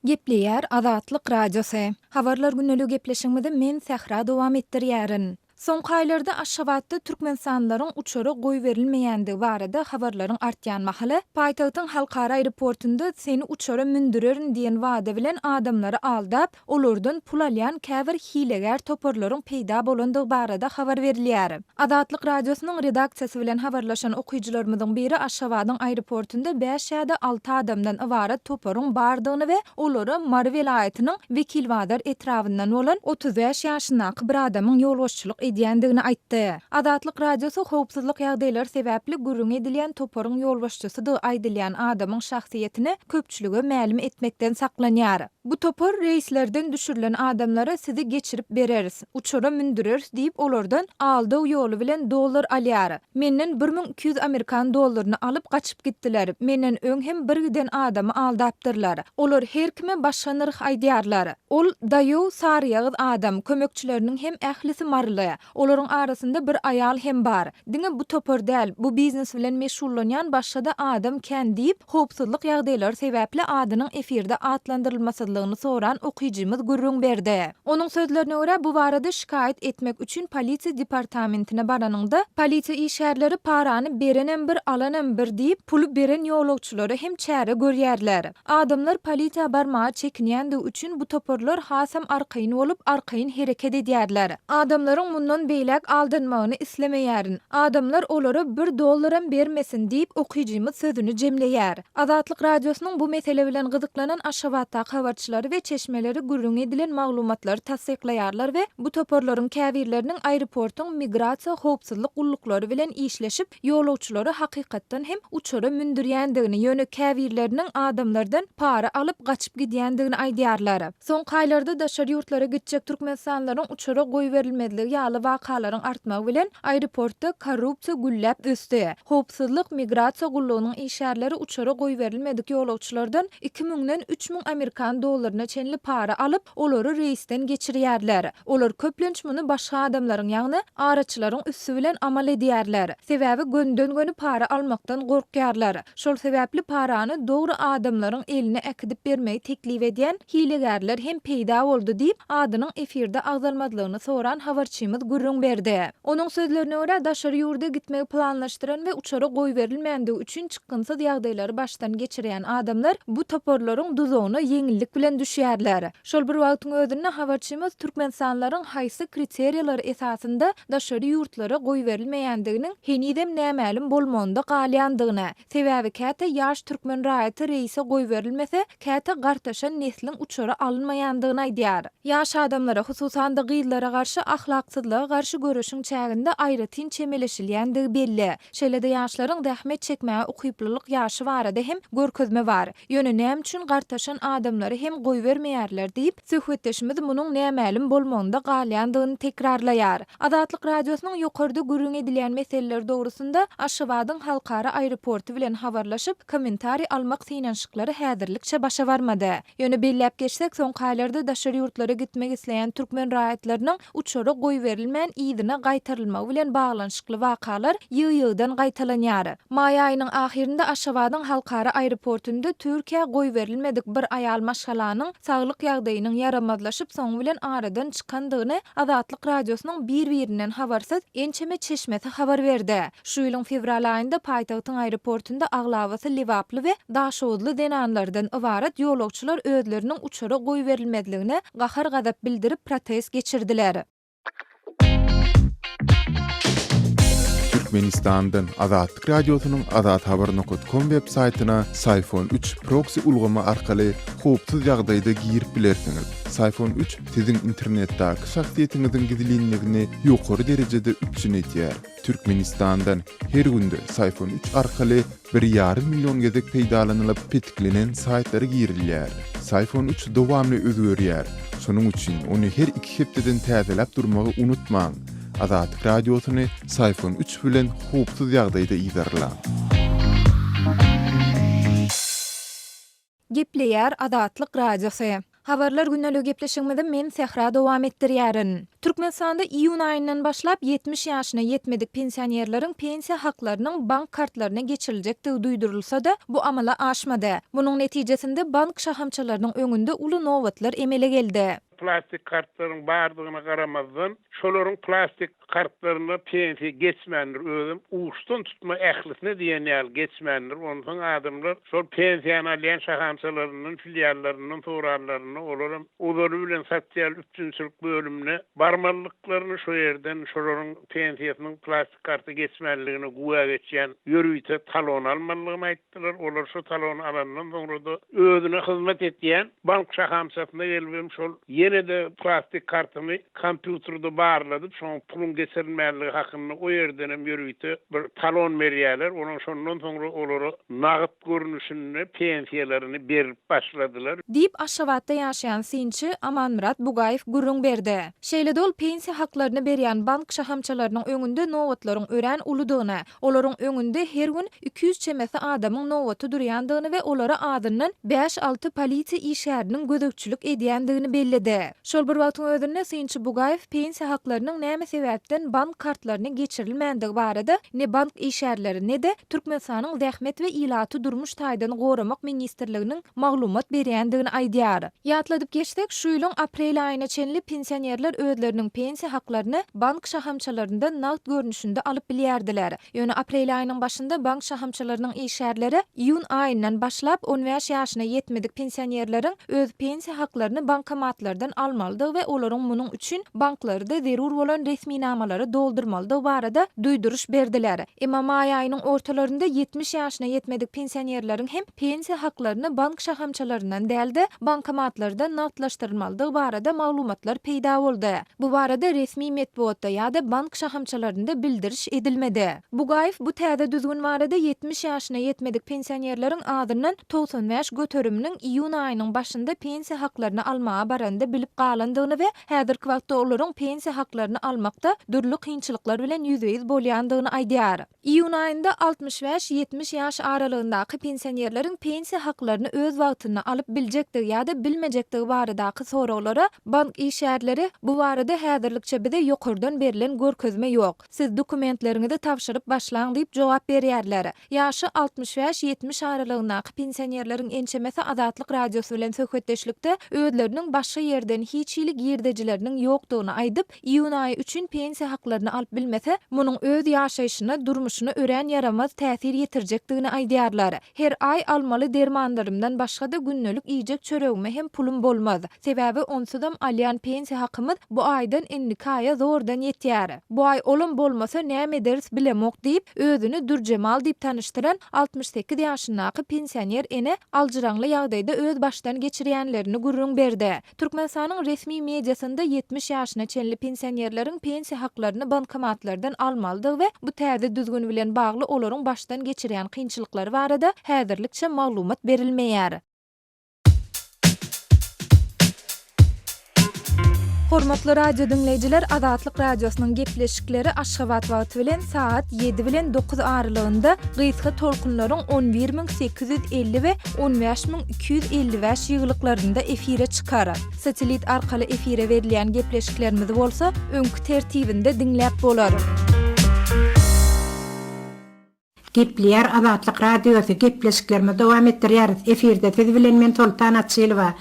Gepleýär Azatlyk Radiosy. Habarlar gündelik gepleşigimizi men Sähra dowam etdirýärin. Soňky aýlarda Aşgabatda türkmenistanlylaryň uçara goýberilmeýändigi barada habarlaryň artýan mahaly, paýtagtyň halkara aeroportunda seni uçara mündürerin diýen wada bilen adamlary aldap, olardan pul alýan käbir hilegär toparlaryň peýda bolandygy barada habar berilýär. Azatlyk Radiosynyň redaksiýasy bilen habarlaşan okyjylarymyzyň biri Aşgabadyň aeroportunda bäş ýa-da alty adamdan ybarat toparyň bardygyny we olara Mary welaýatynyň Wekilbazar etrabyndan bolan 35 ýaşyndaky bir adamyň ýolbaşçylyk edýändigini aýtdy. Azatlyk Radiosy howpsuzlyk ýagdaýlary sebäpli gürrüňi edilýän toparyň ýolbaşçysydygy aýdylýan adamyň şahsyýetini köpçülige mälim etmekden saklanýar. Bu topar reýslerden düşürilen adamlara sizi geçirip bereris, uçara mündüreris diýip olardan aldaw ýoly bilen dollar alýar. Menden 1200 amerikan dollaryny alyp gaçyp gitdiler. Menden öň hem bir giden adamy aldapdyrlar. Olar her kime başga nyrh aýdýarlar. Ol daýaw saryýagyz adam, kömekçileriniň hem ählisi maryly. Olaryň arasynda bir aýal hem bar. Diňe bu topar däl, bu biznes bilen meşgullanýan başga-da adam kän diýip, howpsuzlyk ýagdaýlary sebäpli adynyň efirde atlandyrylmasyzlygyny soran okyjymyz gürrüň berdi. Onuň sözlerine görä, bu barada şikaýat etmek üçin polisiýa departamentine baranyňda, polisiýa işgärleri parany berenem bir, alanam bir diýip, puly beren ýolagçylara hem çäre görýärler. Adamlar polisiýa barmaga çekinýändigi üçin bu toparlar hasam arkaýyn bolup, arkaýyn hereket edýärler. Adamlaryň mundan beýläk aldanmagyny islemeýärin. Adamlar olara bir dollaram bermesin diýip, okyjymyz sözüni jemleýär. Azatlyk Radiosynyň bu mesele bilen gyzyklanan Aşgabatdaky habarçylary we çeşmeleri gürrüňi edilen maglumatlary tassyklaýarlar we bu toparlaryň käbirleriniň aeroportuň migrasiýa howpsuzlyk gulluklary bilen işleşip, ýolagçylary hakykatdan hem uçara mündürýändigini, ýöne käbirleriniň adamlardan para alyp gaçyp gidýändigini aýdýarlar. Soňky aýlarda daşary ýurtlara gitjek türkmenistanlylaryň uçara goýberilmezligi ýaly wakalaryň artmagy bilen, aeroportda korrupsiýa gülläp ösdi. Howpsuzlyk, migrasiýa gullugynyň işgärleri uçara goýberilmedik ýolagçylardan iki müňden 3000 amerikan dollaryna çenli para alyp, olary reýsden geçirýärler. Olar köplenç muny başga adamlaryň, ýagny araçylaryň üsti bilen amal edýärler. Sebäbi gönden-göni para almakdan gorkýarlar. Şol sebäpli parany dogry adamlaryň eline äkidip bermegi teklip edýän hilegärler hem peýda boldy diýip, adynyň efirde agzalmazlygyny soran habarçymyz gürrüň berdi. Onuň sözlerine görä, daşary ýurda gitmegi planlaşdyran we uçara goýberilmändigi üçin çykgynsyz ýagdaýlary başdan geçirýän adamlar bu toparlaryň duzagyna ýeňillik bilen düşýärler. Şol bir wagtyň özünde habarçymyz türkmenistanlylaryň haýsy kriteriýalar esasynda daşary ýurtlara goýberilmeýändiginiň henizem nämälim bolmagynda galýandygyny, sebäbi käte ýaş türkmen raýaty reýse goýberilmese, käte gartaşan nesliň uçara alynmaýandygyny aýdýar. Ýaş adamlara, hususan-da gyzlara garşy ahlaksyzlyga garşy göreşiň çäginde aýratyn çemeleşilýändigi belli. Şeýle-de ýaşlaryň zähmet çekmäge ukyplylyk ýaşy barada hem görkezme bar. Ýöne näme üçin gartaşan adamlary hem goýbermeýärler diýip, söhbetdeşimiz munuň nämälim bolmagynda galýandygyny tekrarlaýar. Azatlyk Radiosynyň ýokarda gürrüň edilýän meseleler dogrusynda Aşgabadyň halkara aeroporty bilen habarlaşyp, kommentariý almak synanyşyklary häzirlikçe başa barmady. Ýöne belläp geçsek, soňky aýlarda daşary ýurtlara gitmek isleýän türkmen raýatlarynyň uçara goýberilmän yzyna gaýtarylmagy bilen baglanyşykly wakalar ýygy-ýygydan gaýtalanýar. Maý aýynyň ahyrynda Aşgabadyň halkara aeroportunda Türkiýä goýberilmedik bir aýal maşgalanyň saglyk ýagdaýynyň ýaramazlaşyp soňy bilen aradan çykandygyny Azatlyk Radiosynyň bir-birinden habarsyz ençeme çeşmesi habar berdi. Şu ýylyň fewral aýynda paýtagtyň aeroportunda aglabasy lebaply we daşoguzly zenanlardan ybarat ýolagçylar özleriniň uçara goýberilmezligine gahar-gazap bildirip protest geçirdiler. Türkmenistandan Azatlyk Radiosynyň azathabar nokat kom web saýtyna Syfon 3 proksi ulgamy arkaly howpsuz ýagdaýda girip bilersiňiz. Syfon 3 siziň internetdäki şahsyýetiňiziň gizlinligini ýokary derejede üpjün edýär. Türkmenistandan her günde Syfon 3 arkaly bir ýarym million gezek peýdalanylyp petiklenen saýtlara girilýär. Syfon 3 dowamly özgerýär. Şonuň üçin ony her iki hepdeden täzeläp durmagy unutmaň. Azatlyk Radiosyny Syfon 3 bilen howpsuz ýagdaýda yzarlaň. Gepleýär Azatlyk Radiosy. Habarlar gündeligi gepleşigimizi men Sähra dowam etdirýärin. Türkmenistanda iýun aýyndan başlap 70 ýaşyna ýetmedik pensionerleriň pensiýa haklarynyň bank kartlaryna geçiriljekdigi duýdurylsa-da, bu amala aşmady. Munuň netijesinde bank şahamçalarynyň öňünde uly nobatlar emele geldi. Plastik kartlaryň bardygyna garamazdan, şolaryň plastik kartlaryna pensiýa geçmändir, özem uçdan tutma ählisine diýen ýaly geçmändir. Onsoň adamlar şol pensiýany alýan şahamçalaryndan, filiallaryndan soranlarynda, olaram ozaly bilen sosial üpjünçilik bölümine barmalydyklaryny, şo ýerden şolaryň pensiýasynyň plastik karta geçmänligine güwä geçýän ýörite talon almalydygyny aýtdylar. Olar şu talony alandan soňra-da özüne hyzmat etýän bank şahamçasyna gelibem şol ýene-de plastik kartyny kompýuterde barladyp, şoňa puluň geçirilmänligi hakynda o ýerdenem ýörite bir talon berýärler. Onuň şondan soňra olara nagt görnüşinde pensiýalaryny berip başladylar. Diýip, Aşgabatda ýaşaýan synçy Amanmyrat Bugaýew gürrüň berdi. Şeýle-de ol pensiýa haklaryny berýän bank şahamçalarynyň öňünde nobatlaryň örän uludygyny, Olaryň öňünde her gün 200 çemesi adamyň nobaty durýandygyny we olara azyndan bäş-alty polisiýa işgäriniň gözegçilik edýändigini belledi. Şol bir wagtyň özünde synçy Bugaýew pensiýa haklarynyň näme sebäpden bank kartlaryna geçirilmändigi barada ne bank işgärleri, ne-de Türkmenistanyň Zähmet we ilaty durmuş taýdan goramak ministrliginiň maglumat berýändigini aýdýar. Ýatladyp geçsek, şu ýylyň aprel aýyna çenli pensionerler özleriniň pensiýa haklaryny bank şahamçalaryndan nagt görnüşinde alyp bilýärdiler. Ýöne aprel aýynyň başynda bank şahamçalarynyň işgärleri iýun aýyndan başlap 15 ýaşyna ýetmedik pensionerleriň öz pensiýa haklaryny bankomatlardan almalydygy we olaryň munuň üçin banklarda zerur bolan resminamalary doldurmalydygy barada duýduryş berdiler. Emma maý aýynyň ortalarynda 70 ýaşyna ýetmedik pensionerleriň hem pensiýa haklaryny bank şahamçalaryndan däl-de, bankomatlardan nagtlaşdyrylmalydygy barada maglumatlar peýda boldy. Bu barada resmi metbugatda ýa-da bank şahamçalarynda bildiriş edilmedi. Bugaýew bu täze düzgün barada 70 ýaşyna ýetmedik pensionerleriň azyndan 95 göteriminiň iýun aýynyň başynda pensiýa haklaryny almaga baranda bilip galandygyny we häzirki wagtda olaryň pensiýa haklaryny almakda dürli kynçylyklar bilen ýüzbe-ýüz bolýandygyny aýdýar. Iýun aýynda 65, 70 ýaş aralygyndaky pensionerleriň pensiýa haklaryny öz wagtynda alyp biljekdigi ýa-da bilmejekdigi baradaky soraglara bank işgärleri, Bu barada häzirlikçe bize ýokardan berlen görkezme ýok. Siz dokumentleriňizi tabşyryp başlaň diýip jogap berýärler. Ýaşy 65, 70 aralygyndaky pensionerleriň ençemesi Azatlyk Radiosy bilen söhbetdeşlikde özleriniň başga ýerden hiç hili girdejileriniň ýokdugyny aýdyp, Iýun aýy üçin pensiýa haklaryny alyp bilmese, munuň öz ýaşaýşyna, durmuşyna örän ýaramaz täsir ýetirjekdigini aýdýarlar. Her aý almaly dermanlarymdan başga-da gündelik iýjek çöregime hem pulum bolmaz. Sebäbi onsuzam alýan pensiýa hakymyz bu aýdan indiki aýa zordan ýetýär. Bu aý olam bolmasa näme ederis bilemok diýip, özüni Dürjemal diýip tanyşdyran 68 ýaşyndaky pensioner ene aljyraňly ýagdaýda öz başdan geçirýänlerini gürrüň berdi. Türkmenistanyň resmi mediasynda 70 ýaşyna çenli pensionerleriň pensiýa haklaryny bankomatlardan almalydygy we bu täze düzgün bilen bagly olaryň başdan geçirýän kynçylyklary barada häzirlikçe maglumat berilmeýär. Hormatly radio diňleýjiler Azatlyk Radiosynyň gepleşikleri Aşgabat wagty bilen sagat 7 bilen 9 aralygynda gysga tolkunlaryň 11850 we 15255 ýygylyklarynda efire çykar. Satellit arkaly efire berilýän gepleşiklerimizi bolsa öňki tertibinde diňläp bolar. Gepleýär Azatlyk Radiosy, gepleşiklerimizi dowam etdirýäris. Efirde siz bilen men Soltan Açylowa.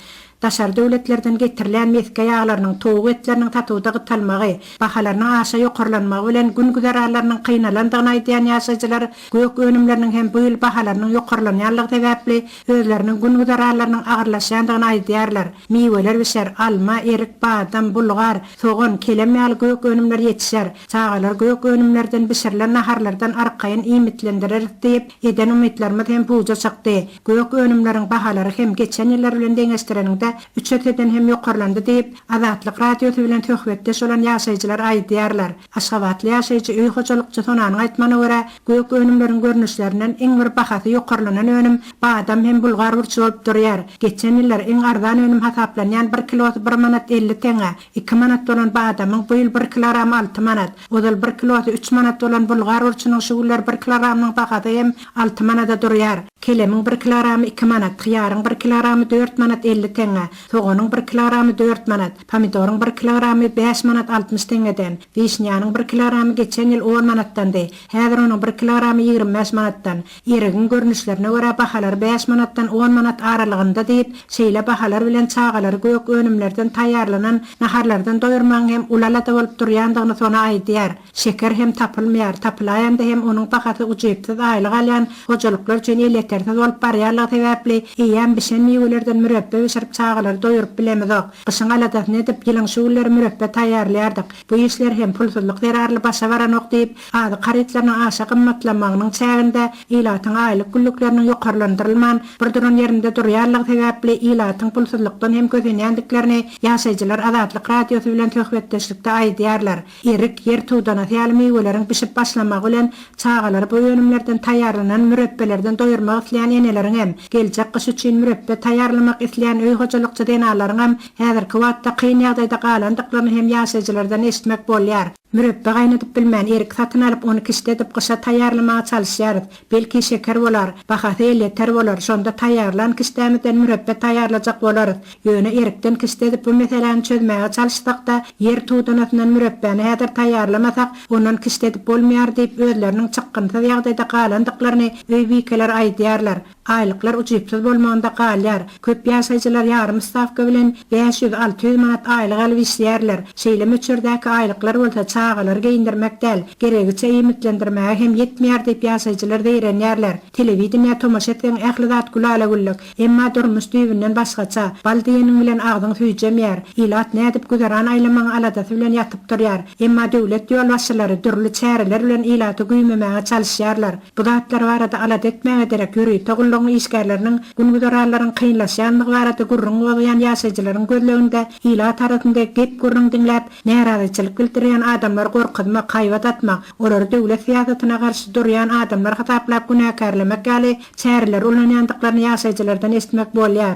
Daşary döwletlerden getirilýän mesge ýaglarynyň, towuk etleriniň satuwda gytalmagy, bahalarynyň aşa ýokarlanmagy bilen gün-güzeranlarynyň kynalandygyny aýdýan ýaşaýjylar gök önümleriniň hem bu ýyl bahalarynyň ýokarlanýanlygy sebäpli özleriniň gün-güzeranlarynyň agyrlaşýandygyny aýdýarlar. Miweler bişer, alma, erik, badam, bulgar, sogan, kelem ýaly gök önümler ýetişer. Çagalary gök önümlerden bişirilen naharlardan arkaýyn iýmitlendireris diýip, eden umytlarymyz hem puja çykdy. Gök önümleriň bahalary hem geçen ýyllar bilen deňeşdireniňde üç esseden hem ýokarlandy diýip, Azatlyk Radiosy bilen söhbetdeş bolan ýaşaýjylar aýdýarlar. Aşgabatly ýaşaýjy öý hojalykçy Sonanyň aýtmagyna görä, gök önümleriň görnüşlerinden iň bir bahasy ýokarlanan önüm badam hem bulgar burçy bolup durýar. Geçen ýyllar iň arzan önüm hasaplanýan bir kilosy bir manat 50 teňňä, iki manat bolan badamyň bu ýyl bir kilogramy alty manat, ozal bir kilosy üç manat bolan bulgar burçunyň şu günler bir kilogramynyň bahasy hem alty manada durýar. Kelemiň bir kilogramy iki manat, hyýaryň bir kilogramy dört manat 50 teňňe. teňňä, soganyň bir kilogramy dört manat, pomidoryň bir kilogramy bäş manat 60 teňňeden, wişnýanyň bir kilogramy geçen ýyl on manatdandy, häzir onuň bir kilogramy 25 manatdan, erigiň görnüşlerine görä bahalary bäş manatdan on manat aralygynda diýip, şeýle bahalar bilen çagalary gök önümlerden taýýarlanan naharlardan doýurmagyň hem uly alada bolup durýandygyny Sona aýdýar. Şeker hem tapylmaýar, tapylaýanda hem onuň bahasy ujypsyz aýlyk alýan hojalyklar üçin elýetersiz bolup barýanlygy sebäpli, eýýäm bişen miwelerden mürepbe bişirip çagalary doýuryp bilemizok. Gyşyň aladasyny edip, ýylyň şu günleri mürepbe taýýarlaýardyk. Bu işler hem pulsuzlyk zerarly başa baranok diýip, azyk harytlarynyň aşa gymmatlamagynyň çäginde ilatyň aýlyk günlükleriniň ýokarlandyrylman, bir duran ýerinde durýanlygy sebäpli ilatyň pulsuzlykdan hem kösenýändiklerini ýaşaýjylar Azatlyk Radiosy bilen söhbetdeşlikde aýdýarlar. Erik, ýer tudanasy ýaly miweleriň bişip başlamagy bilen, çagalary bu önümlerden taýýarlanan mürepbelerden doýurmak isleýän eneleriň hem, geljek gyş üçin mürepbe taýýarlamak isleýän öý hojalykçy zenanlaryňam häzirki wagtda kyn ýagdaýda galandyklaryny hem ýaşaýjylardan eşitmek bolýar. Mürepbe gaýnadyp bilmän, erik satyn alyp, ony kişde edip gyşa taýýarlamaga çalyşýarys. Belki şeker bolar, bahasy elýeter bolar, şonda taýýarlan kişdämizden mürepbe taýýarlajak bolarys. Ýöne erikden kişde edip bu meseläni çözmäge çalyşsak-da, ýer tudanasyndan mürepbäni häzir taýýarlamasak, ondan kişde edip bolmaýar diýip, özleriniň çykgynsyz ýagdaýda galandyklaryny öý bikeleri aýdýarlar. Aýlyklar ujypsyz bolmagynda galýar. Köp ýaşaýjylar ýarym stawka bilen 500, 600 manat aýlyk alyp işleýärler. Şeýle möçberdäki aýlyklar bolsa çagalary geýindirmek däl, geregiçe iýmitlendirmäge hem ýetmeýär diýip ýaşaýjylar zeýrenýärler. Telewideniýä tomaşa etseň ähli zat gülala-güllük. Emma durmuş düýbünden başgaça. Bal diýeniň bilen agzyň süýjemeýär. Ilat nädip güzeran aýlamagyň aladasy bilen ýatyp-turýar. Emma döwlet ýolbaşçylary dürli çäreler bilen ilaty güýmemäge çalyşýarlar. Bu zatlar barada alada etmäge derek ýörite gullugyň işgärleriniň gün-güzeranlaryň kynlaşýandygy barada gürrüň gozgaýan ýaşaýjylaryň gözleginde ilat arasynda gep-gürrüň diňläp, närazyçylyk bildirýän adamlary gorkuzmak, haýbat atmak, olary döwlet syýasatyna garşy durýan adamlar hasaplap günäkärlemek ýaly çäreleri ulanýandyklaryny ýaşaýjylardan eşitmek bolýar.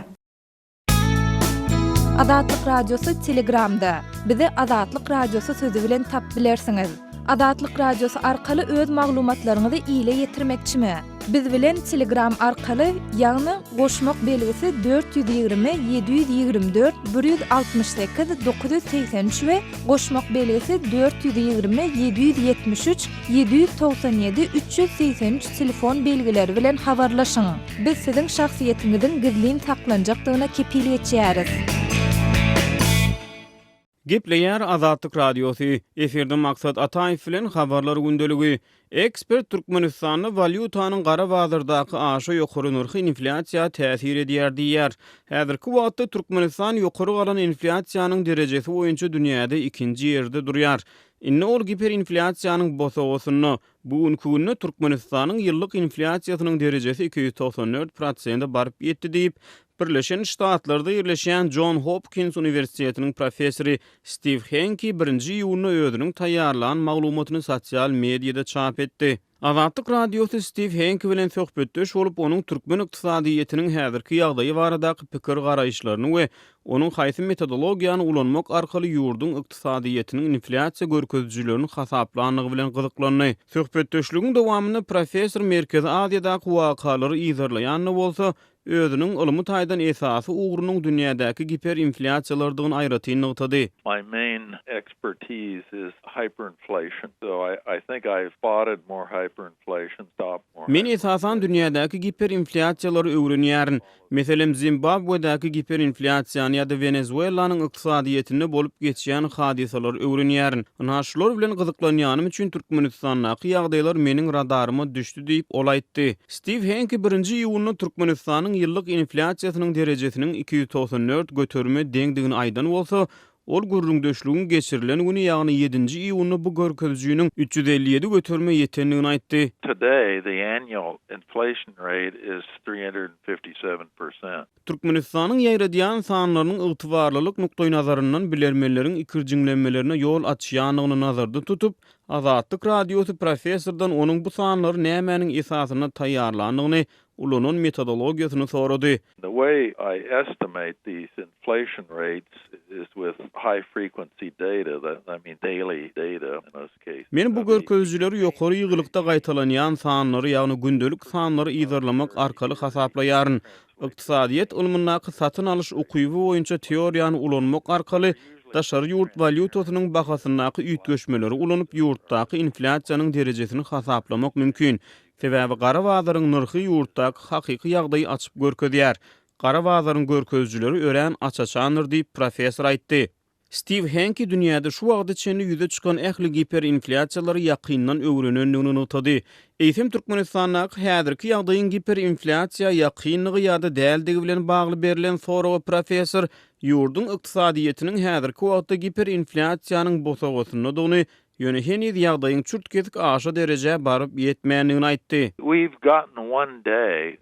Azatlyk Radiosy Telegramda. Bizi Azatlyk Radiosy sözi bilen tapyp bilersiňiz. Azatlyk Radiosy arkaly öz maglumatlaryňyzy ile ýetirmekçimi? Biz bilen Telegram arkaly, ýagny goşmak belgisi 420 724 168 983 we goşmak belgisi 420 773 797 383 telefon belgileri bilen habarlaşyň. Biz siziň şahsyýetiňiziň gizlin saklanjakdygyna kepil geçýäris. Gepleýär Azatlyk Radiosy, Efirde Maksat Ataýew bilen Habarlar gündeligi. Ekspert Türkmenistanda walýutanyň gara bazardaky aşa ýokary nyrhy inflýasiýa täsir edýär diýýär. Häzirki wagtda Türkmenistan ýokary galan inflýasiýanyň derejesi boýunça dünýäde ikinji ýerde durýar. Indi ol giperinflýasiýanyň bosagasynda. Bu günki günde Türkmenistanyň ýyllyk inflýasiýasynyň derejesi 294 prosente baryp ýetdi diýip, Birleşen Ştatlarda ýerleşýän Jon Hopkins uniwersitetiniň professory Stiw Henki birinji iýunda özüniň taýýarlan maglumatyny sosial mediada çap etdi. Azatlyk Radiosy Stiw Henki bilen söhbetdeş bolup, onuň türkmen ykdysadyýetiniň häzirki ýagdaýy baradaky pikir-garaýyşlaryny we onuň haýsy metodologiýany ulanmak arkaly ýurduň ykdysadyýetiniň inflýasiýa görkezijilerini hasaplandygy bilen gyzyklandy. Söhbetdeşligiň dowamynda professor Merkezi Aziýadaky wakalary yzarlaýan-da bolsa, özüniň ylmy taýdan esasy ugrunyň dünýädäki giperinflýasiýalardygyny aýratyn nygtady. My main expertise is hyperinflation, so I I think I've spotted more hyperinflation, stopped more Men esasan dünýädäki giperinflýasiýalary öwrenýärin. Meselem, Zimbabwedäki giperinflýasiýany ýa-da Wenezuelanyň ykdysadyýetinde bolup geçýän hadysalary öwrenýärin. Ynha, şular bilen gyzyklanýanym üçin Türkmenistandaky ýagdaýlar meniň radaryma düşdi diýip, ol aýtdy. Stiw Henki birinji iýunda Türkmenistanyň ýyllyk inflýasiýasynyň derejesiniň 294 göterime deňdigini aýdan bolsa, Ol gürrüňdeşligiň geçirilen güni, ýagny ýedinji iýunda bu görkezijiniň 357 göterime ýetendigini aýtdy. Today, the annual inflation rate is 357 percent. Türkmenistanyň ýaýradýan sanlarynyň ygtybarlylyk nukdaýnazaryndan bilermenleriň ikirjiňlenmelerine ýol açýandygyny nazarda tutup, Azatlyk Radiosy professordan onuň bu sanlary nämäniň esasynda taýýarlandygyny, ulanan metodologiýasyny sorady. The way I estimate these inflation rates is with high frequency data, that I mean daily data in this case. Men bu görkezijileri ýokary ýygylykda gaýtalanýan sanlary, ýagny gündelik sanlary yzarlamak arkaly hasaplaýaryn. Ykdysadyýet ylmyndaky satyn alyş ukyby boýunça teoriýany ulanmak arkaly daşary ýurt walýutasynyň bahasyndaky üýtgeşmeleri ulanyp ýurtdaky inflýasiýanyň derejesini hasaplamak mümkin. Sebäbi gara bazaryň nyrhy ýurtdaky hakyky ýagdaýy açyp görkezýär. Gara bazaryň görkezijileri örän aç-açandyr diýip, professor aýtdy. Stiw Henki dünýäde şu wagta çenli ýüze çykan ähli giperinflýasiýalary ýakyndan öwrenendigini nygtady. Eýsem, Türkmenistandaky häzirki ýagdaýyň giperinflýasiýa ýakyndygy ýa-da däldigi bilen bagly berlen soraga professor ýurduň ykdysadyýetiniň häzirki wagtda giperinflýasiýanyň bosagasyndadygyny, ýöne heniz ýagdaýyň çürt-kesik aşa derejä baryp ýetmändigini aýtdy. We've gotten one day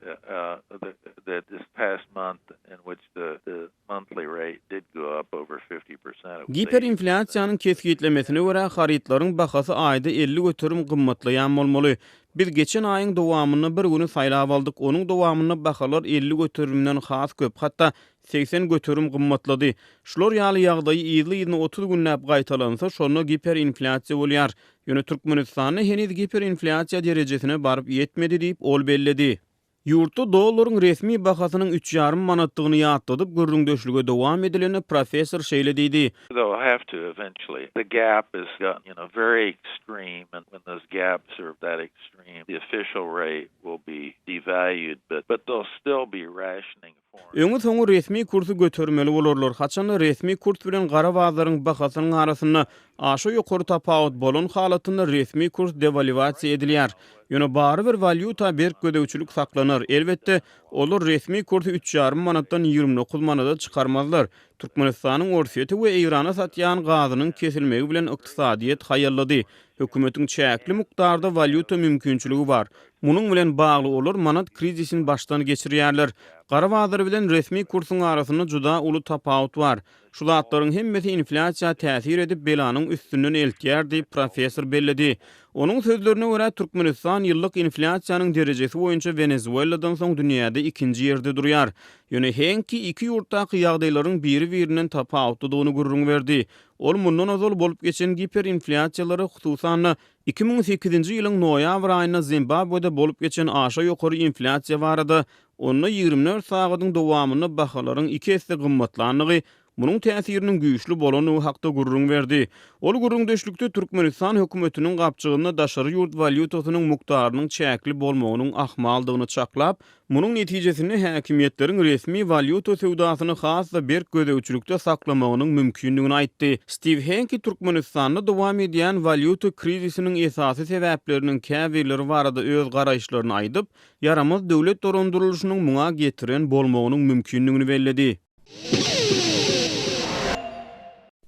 that this past month in which the monthly rate did go up over 50%. It was Giperinflýasiýanyň kesgitlemesine görä, harytlaryň bahasy aýda 50% gymmatlaýan bolmaly. Biz geçen aýyň dowamynda bir güni saýlap aldyk, onuň dowamynda bahalar 50 göterimden has köp, hatda 80% gymmatlady. Şular ýaly ýagdaýy yzly-yzyna 30 günläp gaýtalansa, şonda giperinflýasiýa bolýar. Ýöne Türkmenistanda heniz giperinflýasiýa derejesine baryp ýetmedi diýip, ol belledi. Ýurtda dollaryň resmi bahasynyň üç ýarym manatdygyny ýatladyp, gürrüňdeşlige dowam edilende professor şeýle diýdi. They'll have to eventually. The gap has gotten, you know, very extreme and when those gaps are that extreme, the official rate will be devalued, but but they'll still be rationing foreign. Öňi-soňy resmi kursy götermeli bolarlar. Haçanda resmi kurs bilen gara bazaryň bahasynyň arasynda aşa ýokary tapawut bolan halatynda resmi kurs dewalwasiýa edilýär. Ýöne barybir walýuta berk gözegçilik saklanar. Elbetde, olar resmi kursy üç ýarym manatdan 29 manada çykarmazlar. Türkmenistanyň Orsýete we Eýrana satýan gazynyň kesilmegi bilen ykdysadyýet haýallady. Hökümetiň çäkli mukdarda walýuta mümkinçiligi bar. Munuň bilen bagly olar manat krizisini başdan geçirýärler. Gara bazar bilen resmi kursuň arasynda juda uly tapawut bar. Şu zatlaryň hemmesi inflýasiýa täsir edip, belanyň üstünden eltýär diýip, professor belledi. Onuň sözlerine görä, Türkmenistan ýyllyk inflýasiýanyň derejesi boýunça Wenezueladan soň dünýäde ikinji ýerde durýar. Ýöne Henki iki ýurtdaky ýagdaýlaryň biri-birinden tapawutlydygyny gürrüň berdi. Ol mundan ozal bolup geçen giperinflýasiýalara, hususan-da, 2008-nji ýylyň noýabr aýynda Zimbabwede bolup geçen aşa ýokary inflýasiýa barada Onda 24 sagadyň dowamynda bahalaryň iki esse gymmatlandygy, munuň täsiriniň güýçli bolandygy hakda gürrüň berdi. Ol gürrüňdeşlikde Türkmenistan hökümetiniň gapjygynda daşary ýurt walýutasynyň mukdarynyň çäkli bolmagynyň ahmaldygyny çaklap, munuň netijesinde häkimiýetleriň resmi walýuta söwdasyny has-da berk gözegçilikde saklamagynyň mümkindigini aýtdy. Stiw Henki Türkmenistanda dowam edýän walýuta krizisiniň esasy sebäpleriniň käbirleri barada öz garaýyşlaryny aýdyp, ýaramaz döwlet dolandyrylyşynyň muňa getiren bolmagynyň mümkindigini belledi.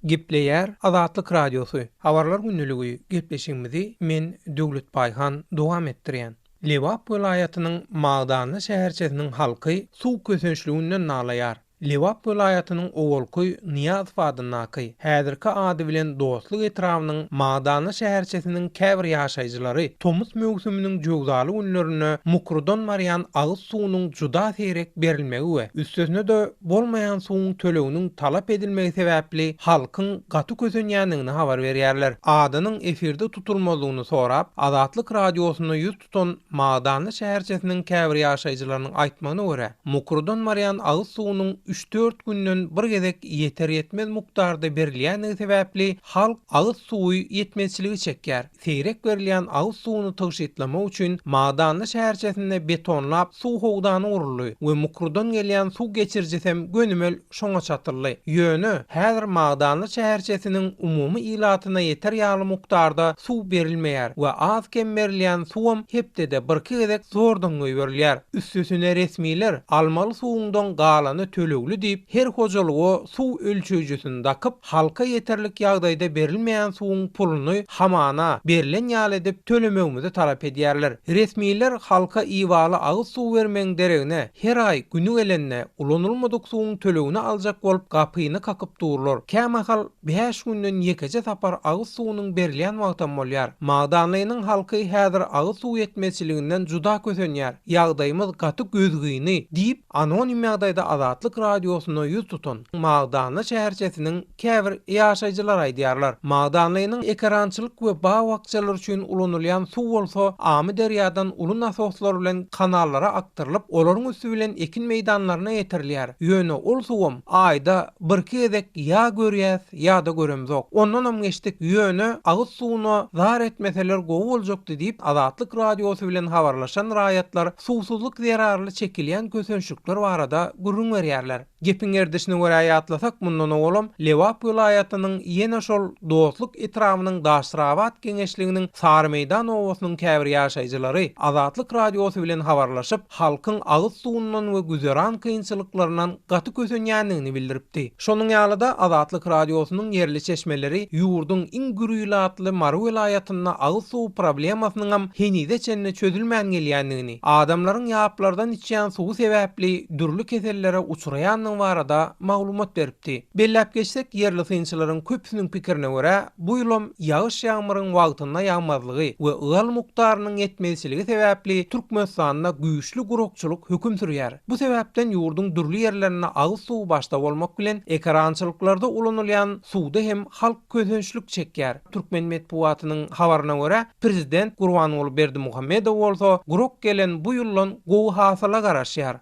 Gepleýär Azatlyk Radiosy, Habarlar gündeligi gepleşigimizi men Döwlet Baýhan dowam etdirýän. Lebap welaýatynyň Magdanly şäherçesiniň halky suw kösençliginden nalaýar. Lebap welaýatynyň owalky Nyýazow adyndaky, häzirki ady bilen Dostluk etrabynyň Magdanly şäherçesiniň käbir ýaşaýjylary tomus möwsüminiň jöwzaly günlerinde Mukrudan barýan agyz suwunyň juda seýrek berilmegi we üstesine-de bolmaýan suwuň töleginiň talap edilmegi sebäpli halkyň gaty kösenýändigini habar berýärler. Adynyň efirde tutulmazlygyny sorap, Azatlyk Radiosyna 100 tutan Magdanly şäherçesiniň käbir ýaşaýjylarynyň aýtmagyna görä, Mukrudan barýan agyz suwunyň üç-dört günden bir gezek ýeter-ýetmez mukdarda berilýändigi sebäpli, halk agyz suwy ýetmezçiligi çekýär. Seýrek berilýän agyz suwuny tygşytlamak üçin Magdanly şäherçesinde betonlap suw howdany guruldy we Mukrudan gelýän suw geçirijisem gönümel şoňa çatyldy. Ýöne, häzir Magdanly şäherçesiniň umumy ilatyna ýeter ýaly mukdarda suw berilmeýär we az-kem berilýän suwam hepdede birki gezek zordan goýberilýär. Üstesine resmiler almaly suwuňdan galany tölegli. tölegli diýip, her hojalyga suw ölçeýjisini dakyp, halka ýeterlik ýagdaýda berilmeýän suwuň puluny hamana, berlen ýaly edip tölemegimizi talap edýärler. Resmiler halka ibaly agyz suw bermegiň deregine, her aý güni gelende ulanylmadyk suwuň tölegini aljak bolup gapyny kakyp durlar. Kämahal Bäş günden ýekeje sapar agyz suwunyň berilýän wagtam bolýar. Magdanlynyň halky häzir agyz suw ýetmezçiliginden juda kösenýär. Ýagdaýymyz gaty gözgyny, diýip, anonim ýagdaýda Azatlyk Radiosyna ýüz tutan Magdanly şäherçesiniň käbir ýaşaýjylary aýdýarlar. Magdanlynyň ekerançylyk we bag-bakjalar üçin ulanylýan suw bolsa Amyderýadan uly nasoslar bilen kanallara akdyrylyp, olaryň üsti bilen ekin meýdanlaryna ýetirilýär. Ýöne ol suwam aýda Birki gezek ýa görýäs, ýa-da göremzok. Ondanam geçdik, ýöne agyz suwuna zar etmeseler gowy boljakdy diýip, Azatlyk Radiosy bilen habarlaşan raýatlar suwsuzlyk zerarly çekilýän kösençlikler barada gürrüň berýärler. Gepiň gerdişine görä ýatlasak, mundan owalam Lebap welaýatynyň ýene şol Dostluk etrabynyň Daşrabat geňeşliginiň Sarymeýdan obasynyň käbir ýaşaýjylary Azatlyk Radiosy bilen habarlaşyp, halkyň agyz suwundan we güzeran kynçylyklaryndan gaty kösenýändigini bildiripdi. Şonuň ýaly-da, Azatlyk Radiosynyň ýerli çeşmeleri ýurduň iň gür ilatly Mary welaýatynda agyz suwy problemasynyňam henize çenli çözülmän gelýändigini, adamlaryň ýaplardan içýän suwy sebäpli dürli kesellere uçraýandygy barada maglumat beripdi. Belläp geçsek, ýerli synçylaryň köpüsiniň pikirine görä, bu ýylam ýagyş-ýagmyryň wagtynda ýagmazlygy we ygal mukdarynyň ýetmezçiligi sebäpli Türkmenistanda güýçli gurakçylyk höküm sürýär. Bu sebäpden ýurduň dürli ýerlerinde agyz suwy başda bolmak bilen, ekerançylyklarda ulanylýan suwda hem halk kösençlik çekýär. Türkmen metbugatynyň habaryna görä, prezident Gurbanguly Berdimuhamedow bolsa gurak gelen bu ýyldan gowy hasyla garaşýar.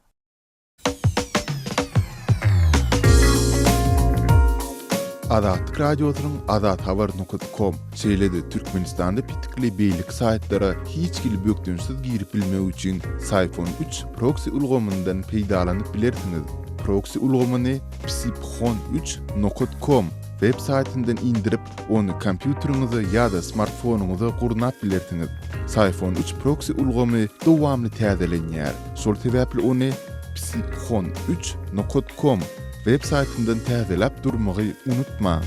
Azatlyk Radiosynyň azathabar nokat kom, şeýle-de Türkmenistanda petikli beýleki saýtlara hiç hili bökdençsiz girip bilmek üçin Syphon üç proksi ulgamyndan peýdalanyp bilersiňiz. Proksi ulgamyny psiphon üç nokat kom web saýtyndan indirip, ony kompýuteriňize ýa-da smartfonyňyza gurnap bilersiňiz. Syphon üç proksi ulgamy dowamly täzelenýär. Şol sebäpli ony psiphon üç nokat kom web saýtyndan täzeläp durmagy unutmaň.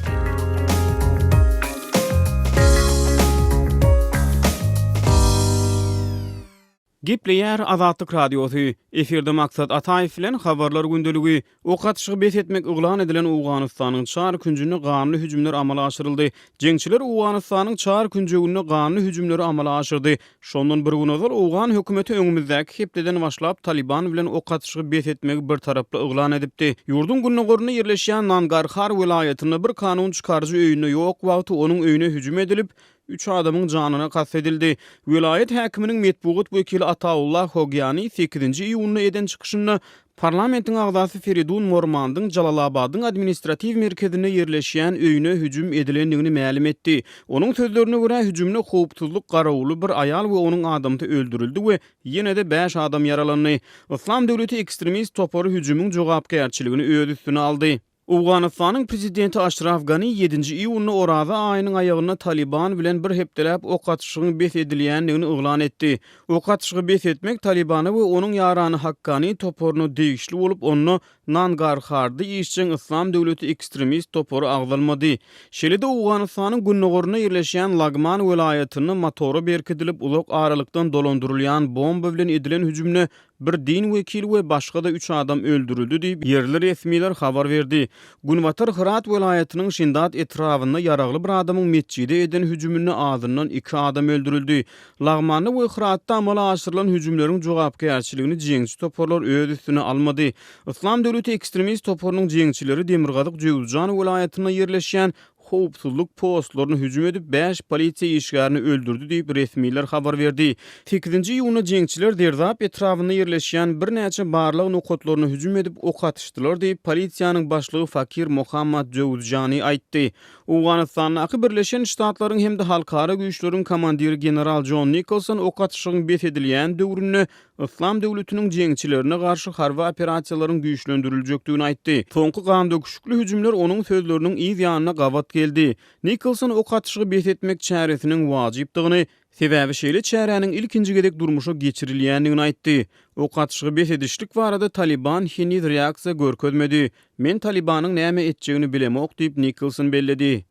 Gepleýär Azatlyk Radiosy, Efirde Maksat Ataýew bilen Habarlar gündeligi. Ok atyşygy bes etmek yglan edilen Owganystanyň çar künjünde ganly hüjümler amala aşyryldy. Jeňçiler Owganystanyň çar künjeginde ganly hüjümleri amala aşyrdy. Şondan bir gün ozal owgan hökümeti öňümizdäki hepdeden başlap Talyban bilen ok atyşygy bes etmegi birtaraply yglan edipdi. Ýurduň gündogarynda ýerleşýän Nangarhar welaýatynda bir kanun çykaryjy öýünde ýok wagty onuň öýüne hüjüm edilip, üç adamyň janyna kast edildi. Welaýat häkiminiň metbugat wekili Ataullah Hogyani sekizinji iýunda eden çykyşynda Parlamentiň agzasy Feridun Mormandyň Jalalabadyň administratiw merkezinde ýerleşýän öýüne hüjüm edilendigini mälim etdi. Onuň sözlerine görä, hüjümde howpsuzlyk garawuly bir aýal we onuň adamsy öldürildi we ýene-de bäş adam ýaralandy. Yslam döwleti ekstremist topary hüjümiň jogapkärçiligini öz üstüne aldy. Owganystanyň prezidenti Aşraf Gani ýedinji iýunda Oraza aýynyň aýagynda Talyban bilen bir hepdeläp ok atyşygyň bes edilýändigini yglan etdi. Ok atyşygy bes etmek Talybana we onuň ýarany Hakkani toparyna degişli bolup, onda Nangarharda işjeň Yslam döwleti ekstremist topary agzalmady. Şeýle-de Owganystanyň gündogarynda ýerleşýän Lagman welaýatynda motora berkidilip uzak aralykdan dolandyrylýan bomba bilen edilen hüjümde Bir din wekili we başga-da üç adam öldürildi diýip, ýerli resmiler habar berdi. Günbatar Hyrat welaýatynyň Şindat etrabynda ýaragly bir adamyň metjide eden hüjüminde azyndan iki adam öldürildi. Lagmanda we Hyratda amala aşyrylan hüjümleriň jogapkärçiligini jeňçi toparlar öz üstüne almady. Yslam döwleti ekstremist toparynyň jeňçileri demirgazyk Jöwüzjan welaýatynda ýerleşýän howpsuzlyk postlaryna hüjüm edip, bäş polisiýa işgärini öldürdi diýip, resmiler habar berdi. Sekizinji iýunda jeňçiler Zerdap etrabynda ýerleşýän birnäçe barlag nokatlaryna hüjüm edip, ok atyşdylar diýip, polisiýanyň başlygy Fakir Mohammad Jöwüzjani aýtdy. Owganystandaky Birleşen Ştatlaryň hem-de halkara güýçleriň komandiri general Jon Nikolson ok atyşygyň bes edilýän döwründe Yslam döwletiniň jeňçilerine garşy harby operasiýalaryň güýçlendiriljekdigini aýtdy. Soňky gandöküşikli hüjümler onuň sözleriniň yz ýanyna gabat geldi. geldi. Nikolson ok atyşygy bes etmek çäresiniň wajypdygyny, sebäbi şeýle çäräniň ilkinji gezek durmuşa geçirilýändigini aýtdy. Ok atyşygy bes edişlik barada Talyban heniz reaksiýa görkezmedi. Men Talybanyň näme etjegini bilemok diýip, Nikolson belledi.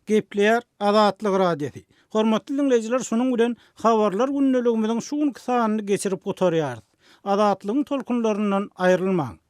Gepleýär Azatlyk Radiosy. Hormatly diňleýjiler şunuň bilen Habarlar gündeligimiziň şu günki sanyny geçirip gutarýarys. Azatlygyň tolkunlaryndan aýrylmaň!